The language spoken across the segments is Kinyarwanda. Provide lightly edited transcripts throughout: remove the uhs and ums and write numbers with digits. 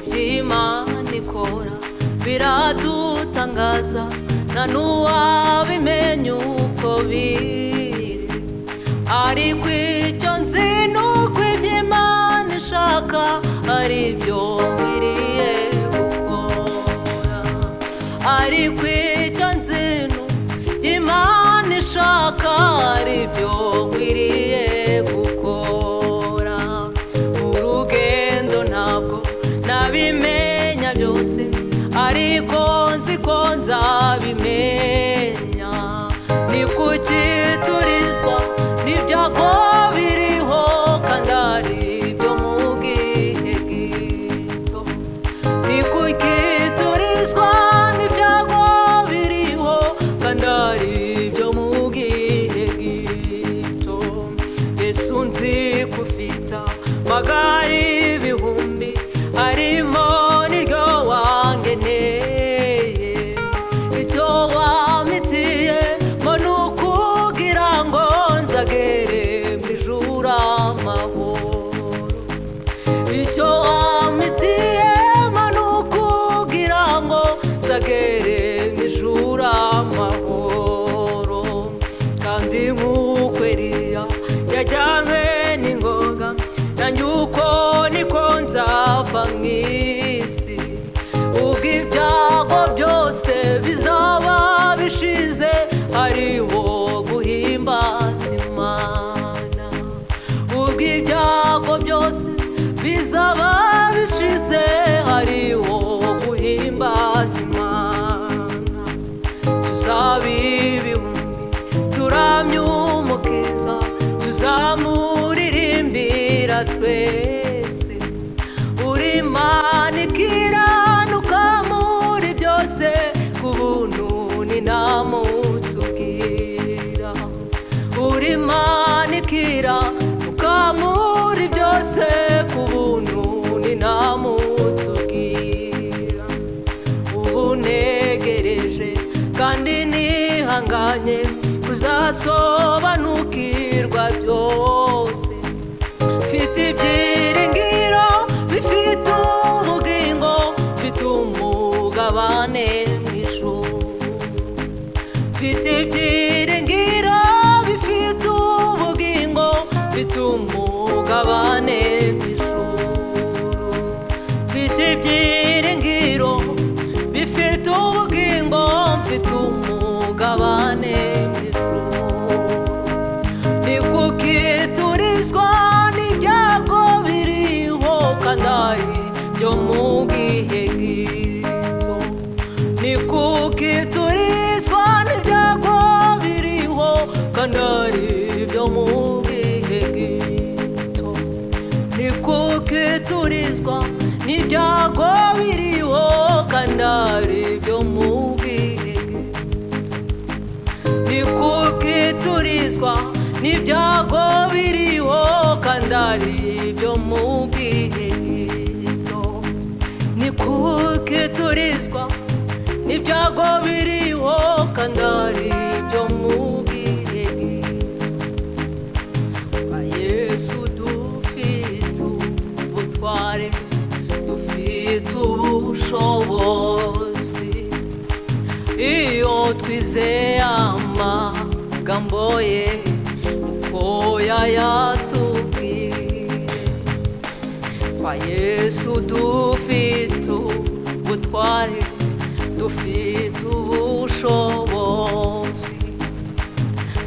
Iby'Imana ikora biradutangaza, nta n'uwabimenya uko biri. Ariko icyo nzi ni uko ibyo Imana ishaka ari byo nkwiriye gukora. Ariko icyo nzi ni uko ibyo Imana ishaka ari byo nkwiriye gukora. Urugendo ntabwo nabimenya byose, ariko nzi ko nzabimenya. Ni kuki turizwa n'ibyago biriho kandi ari ibyo mu gihe gito? Ni kuki turizwa n'ibyago biriho kandi ari ibyo mu gihe gito? Yesu nzi ko ufite amagare ibihumbi, harimo n'iryo wangeneye. Icyo wampitiye mo ni ukugira ngo nzagere mu ijuru amahoro. Icyo wampitiye mo ni ukugira ngo nzagere mu ijuru amahoro. Kandi nk'uko Eliya yajyanywe n'ingoga, nanjye uko niko nzava mu isi. Ubwo ibyago byose bizaba bishize, hariho guhimbaza Imana. Ubwo ibyago byose bizaba bishize, hariho guhimbaza Imana. Tuzaba ibihumbi turamye Umukiza, tuzamuririmbira twese. Uri Imana ikiranuka muri byose, ku buntu ninamutubwira. Uri Imana ikiranuka muri byose, ku buntu ninamutubwira. Ubu ntegereje kandi nihanganye kuzasobanukirwa byose. Mfite ibyiringiro bifite ubugingo, mfite umugabane mu ijuru. Mfite ibyiringiro bifite ubugingo, mfite umugabane mu ijuru. Mfite ibyiringiro bifite ubugingo, mfite umugabane mu ijuru. Ni kuki turizwa n'ibyago biriho kandi ari byo mu gihe gito? Ni kuki turizwa n'ibyago biriho kandi ari byo mu gihe gito? Ni kuki turizwa n'ibyago biriho kandi ari byo mu gihe gito? Ni kuki turizwa n'ibyago biriho kandi ari ibyo mu gihe gito? Ni kuki turizwa n'ibyago biriho kandi ari ibyo mu gihe gito? Kwa Yesu dufite ubutware, dufite ubushobozi. Iyo twizeye amagambo ye, uko yayatubwiye. Kwa Yesu dufite ubutware, dufite ubushobozi.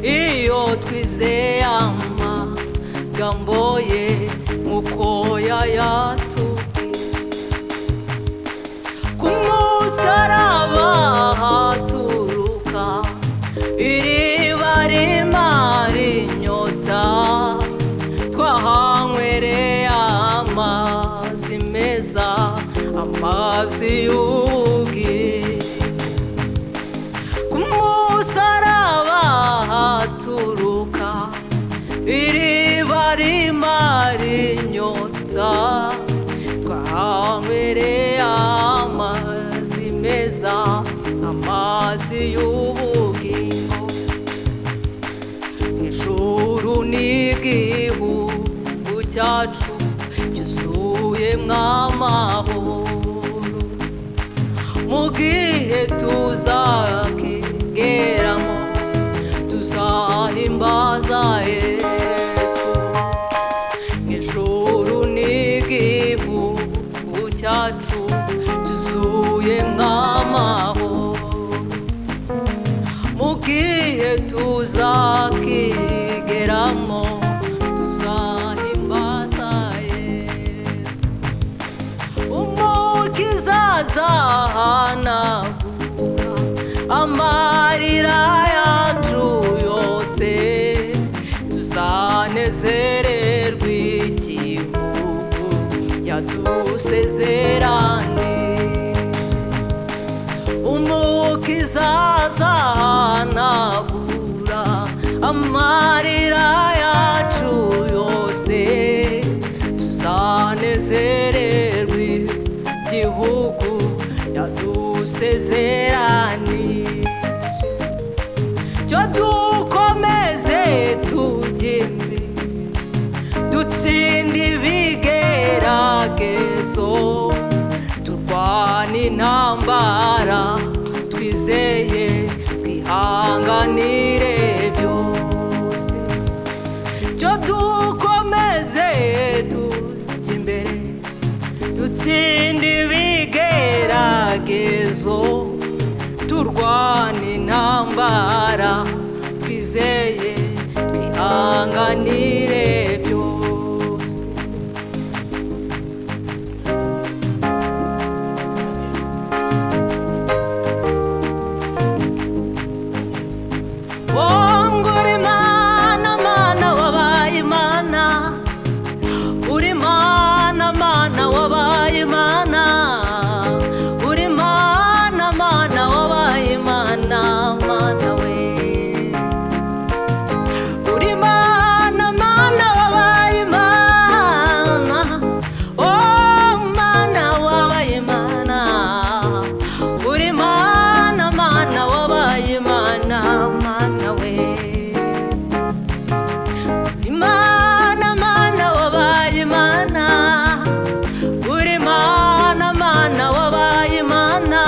Iyo twizeye amagambo ye, nk'uko yayatubwiye. Ku musaraba haturuka iriba rimara inyota, twahanywereye amazi meza, amazi y'ubugingo. Ku musaraba haturuka iriba rimara y'ubugingo. Ijuru n'igihugu cyacu cyuzuyemo amahoro, mu gihe tuzakigeramo tuzahimbaza Yesu. Ijuru n'igihugu cyacu cyuzuyemo amahoro, mu gihe tuzakigeramo tuzahimbaza Yesu. Umukiza azahanagura amarira yacu yose, tuzanezererwa igihugu yadusezeraniye. Umukiza azahanagura amarira yacu yose, tuzanezererwa igihugu yadusezeraniye. Cyo dukomeze tujye imbere, dutsinde ibigeragezo, turwane intambara twizeye, twihanganire byose. Cyo dukomeze tujye imbere, dutsinde ibigeragezo, turwane intambara twizeye, twihanganire byose. Uri Mana, Mana wabaye Imana, uri Mana, Mana wabaye Imana, uri Mana, Mana wabaye Imana, Mana we. Uri Mana, Mana wabaye Imana, oh Mana wabaye Imana, uri Mana, Mana wabaye Imana, Mana we. Uri Mana, Mana wabaye Imana, uri Mana, Mana wabaye Imana,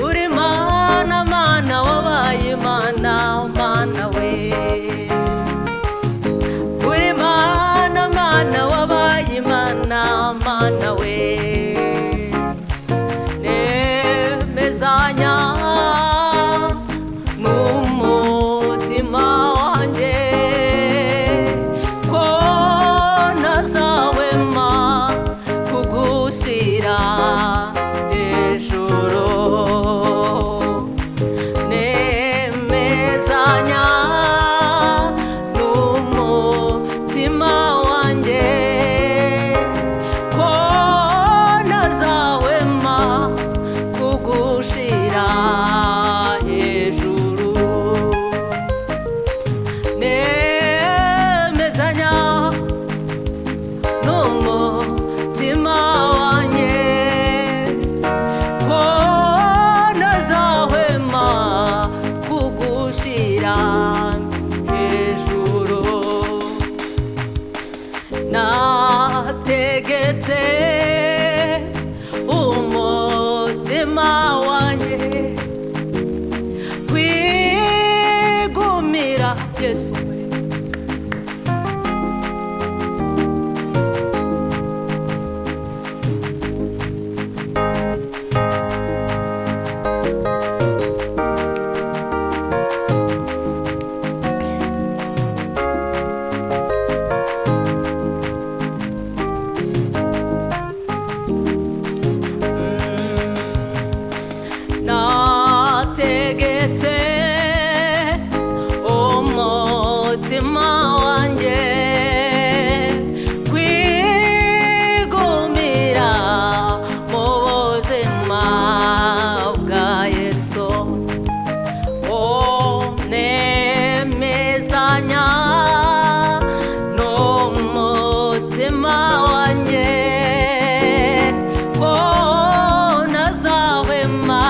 uri Mana, Mana wabaye Imana, Mana we. Uri Mana, Mana wabaye Imana, Mana we. Nemezanya n'umutima wanjye ko ntazahwema kugushyira hejuru. Nemezanya n'umutima wanjye ko ntazahwema kugushira hejuru. Nemezanya n'umutima wanjye ko ntazahwema kugushira hejuru. Nategetse umutima wanjye kwigumira Yesu we. Nategetse umutima wanjye kwigumira mu buzima bwa Yesu. Nemezanya n'umutima wanjye ko ntazahwema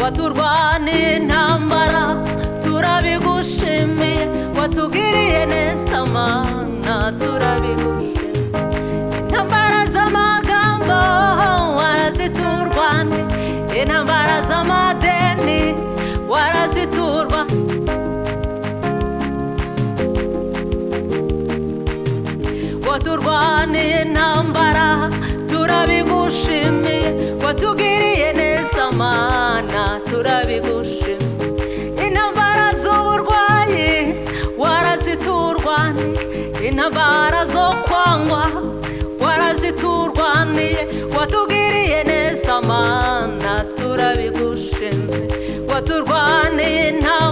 Waturwaniye intambara turabigushimiye, watugiriye neza Mana turabigushimiye. Intambara z'amagambo waraziturwaniye, intambara z'amadeni waraziturwa. Waturwaniye intambara turabigushimiye, watugiriye neza Mana turabigushimiye. Intambara z'uburwayi waraziturwaniye, intambara zo kwangwa waraziturwaniye, watugiriye neza Mana turabigushimiye. Waturwaniye intambara